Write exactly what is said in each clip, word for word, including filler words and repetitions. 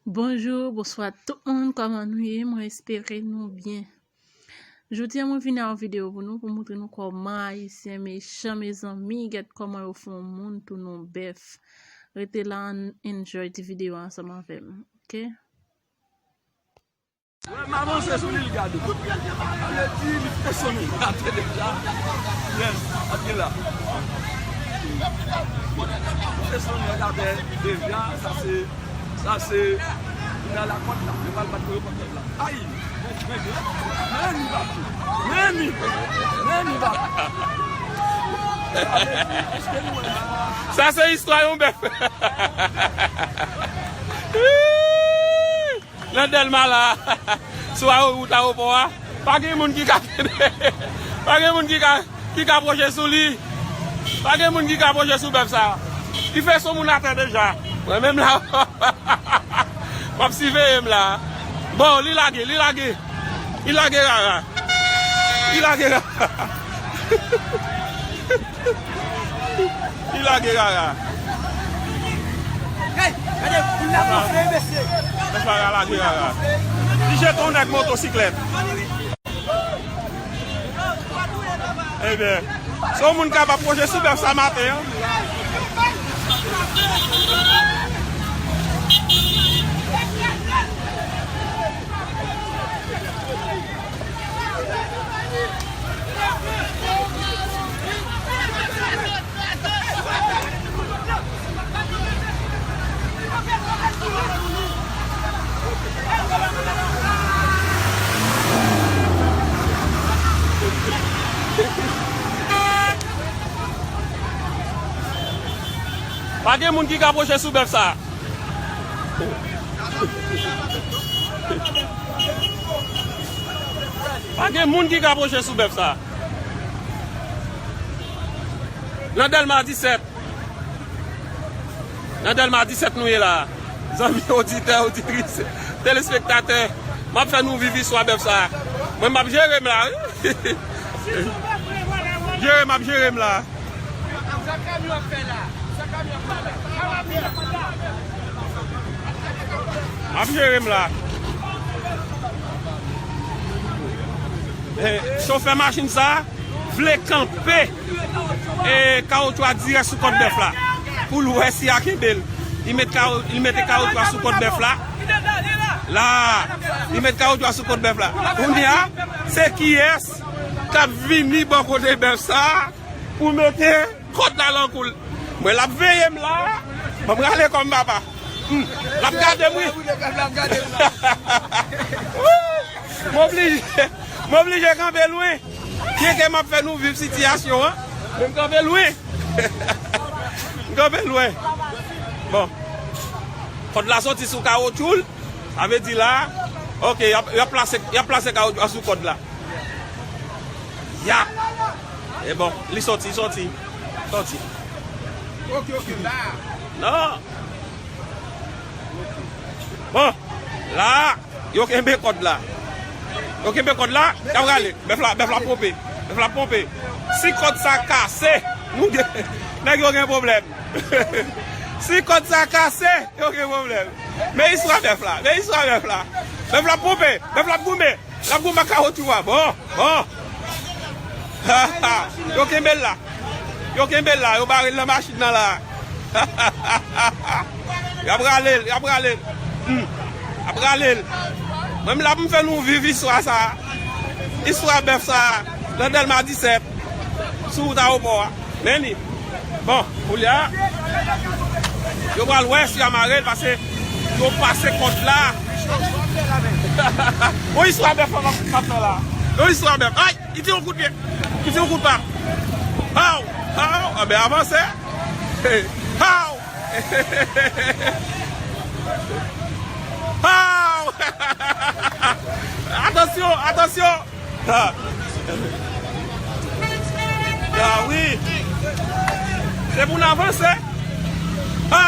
Bonjou, bonswa tout moun, kòman nou ye? Mwen espere nou byen. Jodi a mwen vin ak yon videyo pou nou, pou montre nou kòman Ayisyen mechan, mezanmi, gèt kòman yo fè yon moun tounen yon bèf. Rete la, ann enjoy ti videyo a ansanm avè m, oke? Wè, m avanse sou li, l gade. Sa vle di, li te sonnen atè deja. Yes, ap gen la. Li te sonnen atè deja, sa se, sa se, li nan lakòt la. Yo pral bat pou yo kòt la. Ay! Men li, men li, men li, men li, men li. Sa se istwa yon bèf. Nan Dèlma la, sou awo-, wout awopò a, pa gen moun ki ka, pa gen moun ki ka, ki ka pwoche sou li. Pa gen moun ki ka pwoche sou bèf sa. Li fè son moun atè deja. Mwen menm la, w ap siveye m la. Bon, li lage, li lage. Li lage rara. Li lage rara. Li lage rara. Hey, gade, pou l la gonfle, mesye. Mesye, rara lage rara. Li jete yon nèg motosiklèt. Ebyen, se yon moun k ap pwoche sou bèf sa maten an. Pa gen moun ki ka pwoche sou bèf sa. Pa gen moun ki ka pwoche sou bèf sa. Nan Dèlma disèt. Nan Dèlma disèt nou ye la. Zanmi oditè, oditris, telespektatè, m ap fè nou viv istwa bèf sa. Mwen, m ap jere m la, wi. Jere m ap jere m la. M ap jere m la. Eh, chofè machin sa vle kanpe, eh, kawotchou a dirèk sou kòt bèf la. Pou l wè si a kenbe l. Li met kawo-, li mete kawotchou a sou kòt bèf la. La, li met kawotchou a sou kòt bèf la. Kounye a, se kiyès k ap vini bò kote bèf sa pou mete kòd la nan kou l. Mwen, l ap veye m la. Ban m rale kò m, papa. Hmm. L ap gade m, wi. M oblije, m oblije kanpe lwen. Byenke m ap fè nou viv sitiyasyon an, men m kanpe lwen. M kanpe lwen. Bon. Kòd la soti sou kawotchou l. Sa vle di la, oke, y ap, y ap plase, y ap plase kawotchou a sou kòd la. Ya! E bon, li soti, soti. Soti. Oke, oke, la. Non. Bon, la, yo kenbe kòd la. Yo kenbe kòd la, y ap rale. Bèf la, bèf la ponpe. Bèf la ponpe. Si kòd sa kase, nou gen, nèg yo gen pwoblèm. Si kòd sa kase, yo gen pwoblèm. Men istwa bèf la, men istwa bèf la. Bèf la ponpe, bèf la goumen. L ap goumen ak kawotchou a. Bon, bon. Yo kenbe l la. Yo kenbe l la, yo bare l nan machin nan la. Y ap rale l, y ap rale l. Hmm. Y ap rale l. Mwen menm la pou m fè nou viv istwa sa. Istwa bèf sa. Nan Dèlma disèt. Sou wout awopò a. Men li. Bon, koulye a, yo pral wè si y a mare l, paske yo pase kòd la. Yon istwa bèf an k ap fè la. Yon istwa bèf. Ay, li tire yon kout pye. Li tire yon kout pa. Haw! Haw! Anben, avanse. Haw! Haw! Atansyon, atansyon! Ha! Ah wi! Se pou n avanse! Ha!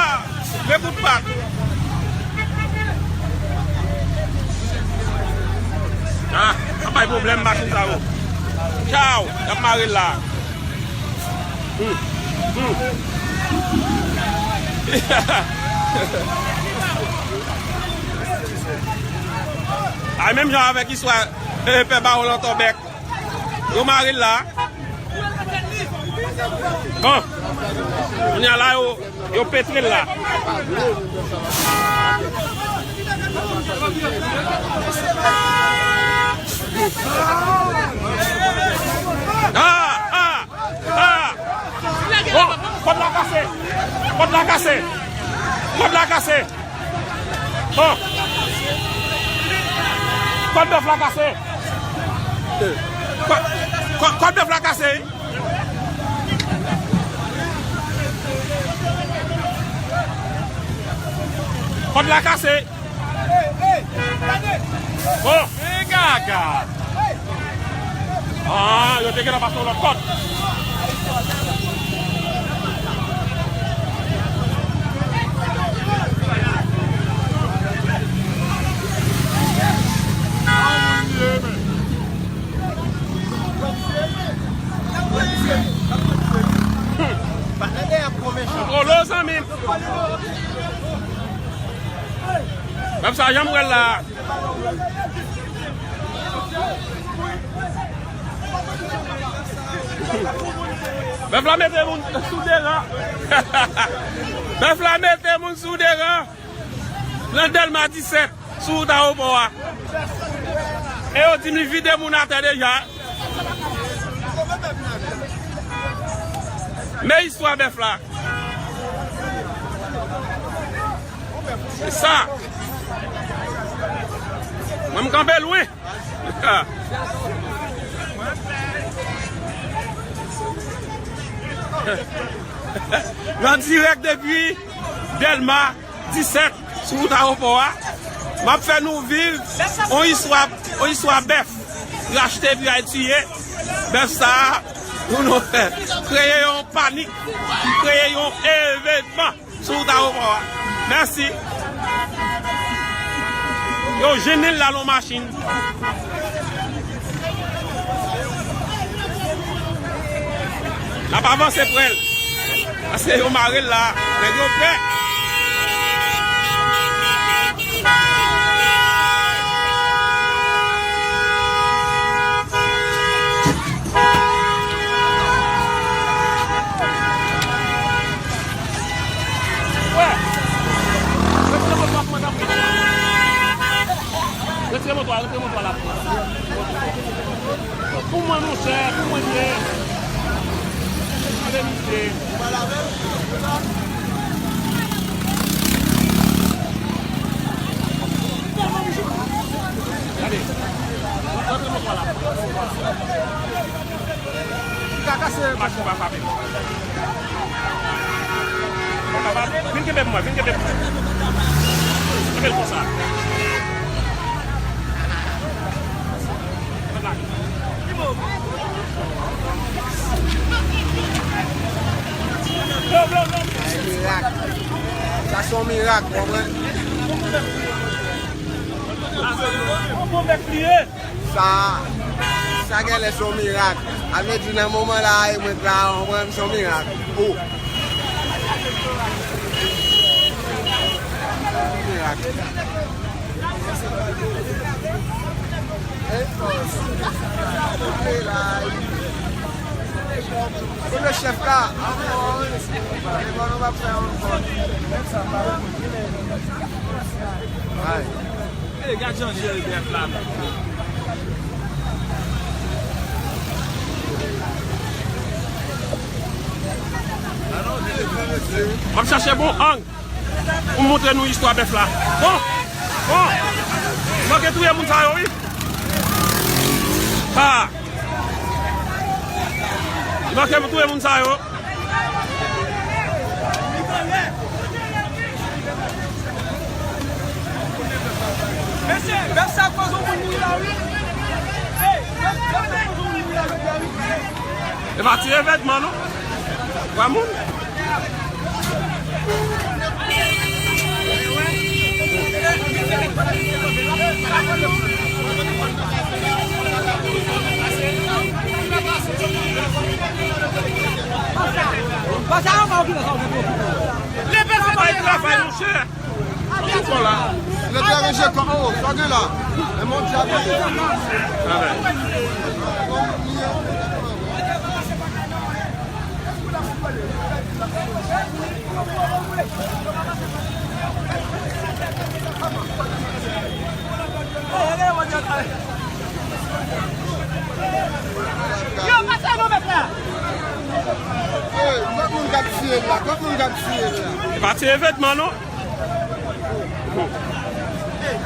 Men kout pa! Ah! Ap bay pwoblèm machin sa yo! Tchaw! Y ap mare l la! Hmm. Hmm. Menm jan avèk istwa, eh, Pè Bawon Lòtòbèk. Yo mare l la. Bon. Kounye a la, yo, yo petre l la. Ah, ah, ah. Bon, kòd la kase. Kòd la kase. Kòd la kase. Bon. Kòd bèf la kase. Kò-, kò-, kòd bèf la kase. Kòd la kase. Bon. E gaga. Ah, yo te gentan pase yon lòt kòd. Kontwole w, zanmi m. Bèf sa, jan m wè l la. Bèf la mete moun sou de ran. Bèf la mete moun sou de ran. Nan Dèlma disèt, sou wout ayewopò a. E yo di m li vide moun atè deja. Men istwa bèf la. Se sa. Mwen, m kanpe lwen. Nan dirèk depi Dèlma disèt, sou wout ayewopò a, m ap fè nou viv yon istwa, yon istwa bèf. Rachte epi al tiye. Bèf sa a, pou nou fè kreye yon panik, kreye yon evènman sou wout ayewopò a. Mèsi. Yo jennen l la nan machin. L ap avanse prè l. Paske yo mare l la. Nèg yo pè. Wè. Retire moto a, kòmandan. Retire moto a, retire moto a la. Pou mwen, monchè, pou mwen, li ye. Gade misye. Gade. Retire moto a la. Li ka kase machin pa frape. Vin kenbe m, mwen, vin kenbe m. Kenbe l konsa. Mirak. Sa se yon mirak, w konprann? Sa, sa genlè se yon mirak. A vle di nan moman la, e mwen k la, w konprann, se yon mirak. O. Mirak. Pou le chèf la. Ay. E, gad jan jere bèf la, men. M ap chache bon ang pou m montre nou istwa bèf la. Bon, bon. Li manke touye moun sa yo, wi. Ha. Li manke touye moun sa yo. Mesye, bèf sa koz yon moun mouri la, wi. Ey, bèf, bèf sa koz yon moun mouri la, jodi a, wi. E pa ti evènman, non. Twa moun. Pase anba, ou ki la sa, ou ki la. Travay, travay, monchè. Tout bon la. Lè te ranje kò, oh, sa gen la. E mon Dye. Yo, pase nou met la. Hey, kot moun k ap tiye la? Kot moun k ap tiye la? E pa tiye vètman, non.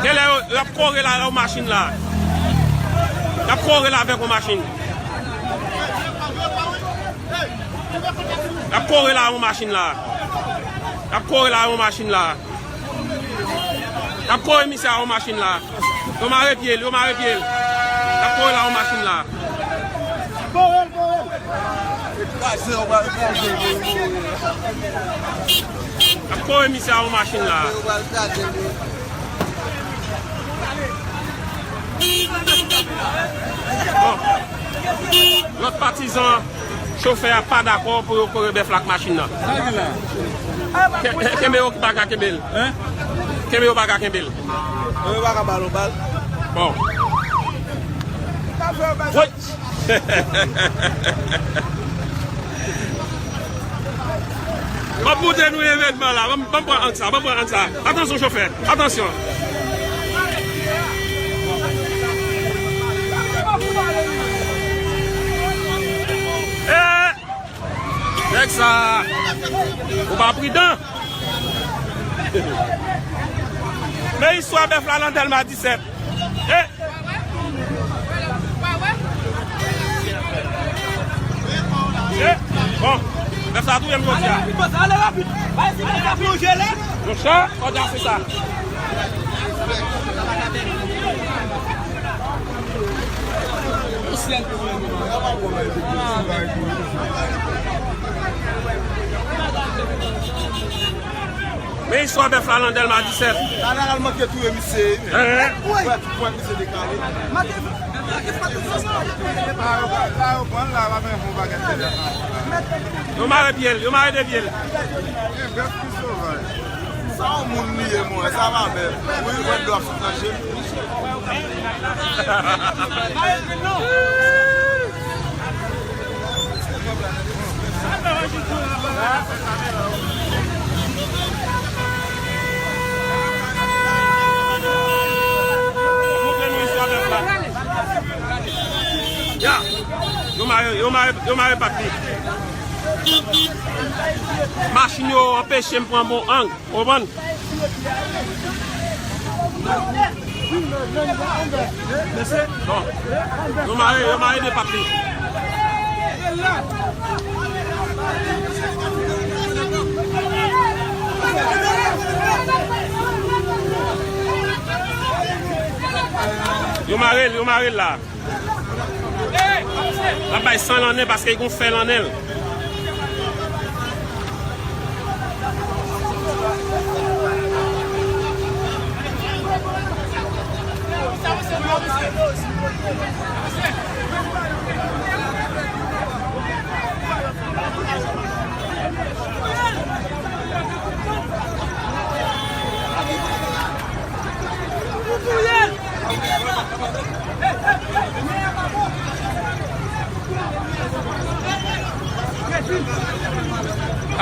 Genlè yo, y ap kore la, yon machin la. Y ap kore la avèk yon machin. Y ap kore la yon machin la. Y ap kore la yon machin la. Y ap kore misye a yon machin la. Yo mare pye l, yo mare pye l. Y ap kore la yon machin la. Kore l, kore l. Kraze, yo pral kraze l, yo mare. Y ap kore misye a yon machin la. Yo pral kraze l. Bon. Lòt patizan chofè a pa dakò pou yo kore bèf la ak machin nan. Sa gen la? Ke-, kenbe yo pa ka kenbe l. Hein? Kenbe yo pa ka kenbe l. Yo pa ka ba l yon bal. Bon. Woy! M ap montre nou evènman la. Ban m, ban m pran ang sa, ban m pran ang sa. Atansyon, chofè. Atansyon. Eh! Nèg sa, ou pa pridan. Men istwa bèf la nan Dèlma disèt. Eh! Eh, bon, bèf sa touye m jodi a. Ale rapid, ale rapid. Bay si bèf la plonje la. Monchè, kòdya se sa. Men istwa bèf la nan Dèlma disèt. Jeneral manke touye misye. Hein? Wè, tout pwen misye dekale. Yo mare pye l, yo mare de pye l. Sa yon moun li ye, mwen, sa pa bèf. Wi, wè dlo ap sot nan je l. Ya! Yo mare, yo mare, yo mare pat li. Machin yo anpeche m pran bon ang. Ou konprann? Bon. Yo mare, yo mare de pat li. Yo mare l, yo mare l la. L ap bay san nan nen paske l gon fè nan nen l.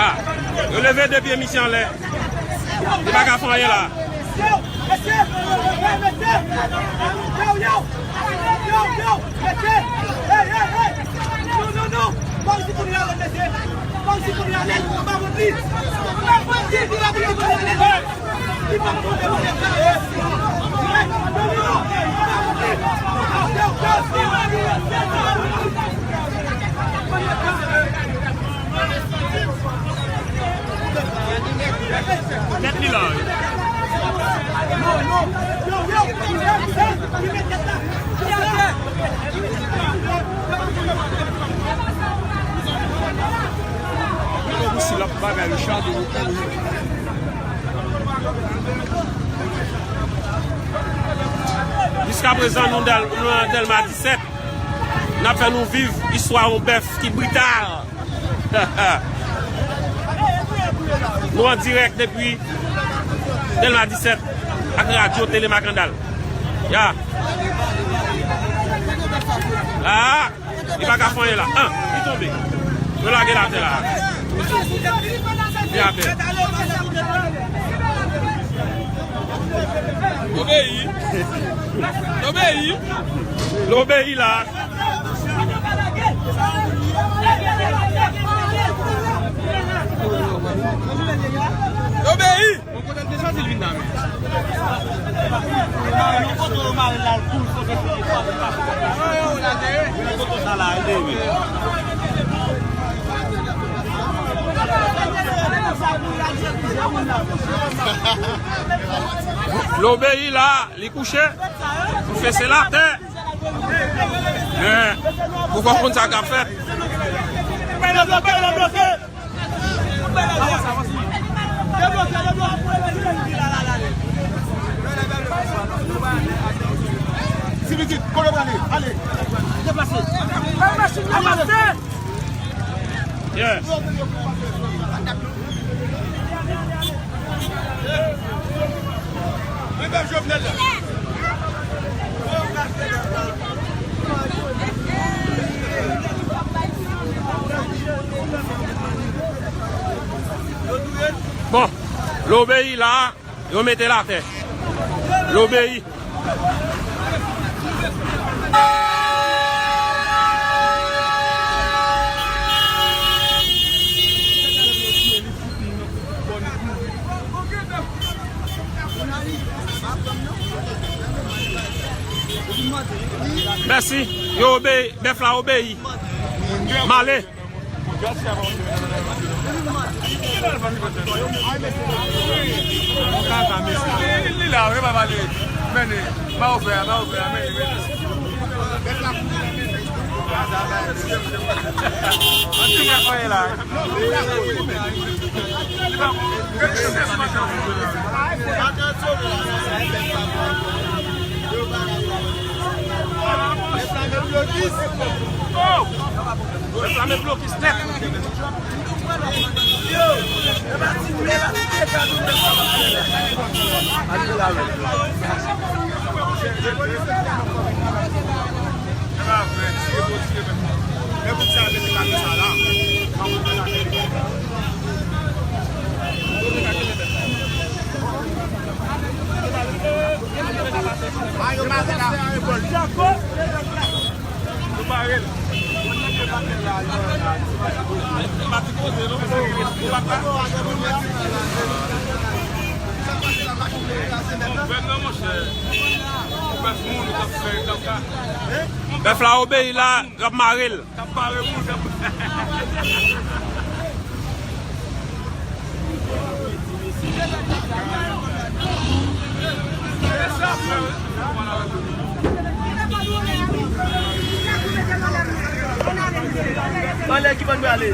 Ah, yo leve de pye misye anlè. Li pa ka fè anyen la. Mesye, mesye, mesye, yo, yo, yo, mesye, hey, hey, hey, non, non, non, pa isit pou nou ale, mesye, pa isit pou nou ale, nou pa moutre, si nou pa moutre pou nou ale, Mèt li la, wi. Jiskaprezan, nou Dèl-, nou nan Dèlma disèt. N ap fè nou viv istwa yon bèf ki brital. Nou an dirèk depi Dèlma disèt. Ak radyo Tele Makandal. Ya. La. Li pa ka fè anyen la. An, li tonbe. Yo lage l atè la. Li atè. Lobeyi. Lobeyi. Lobeyi la. Lobeyi. Bon, kote l te soti l vin la menm? Yon kote yo mare l la, l tou, l fote sou li, l pa, l pa. Yon kote sa la, l leve. Lobeyi la, li kouche, pou fese l atè. Men, pou fò konn sa k ap fèt. Ti pitit, kote w prale? Ale. Deplase. Fè machin nan pase. Yes. Bon, Lobeyi la, yo mete l atè. Lobeyi. Mèsi. Yo obeyi, bèf la obeyi. M ale. Li la, wi, pa pale. Mennen. Ba ou fè a, ba ou fè a, mennen, mennen. An ti nèg mwen la. Reklame blokis nèt. Bèf la obeyi la, y ap mare l. Anlè ki ban nou ale.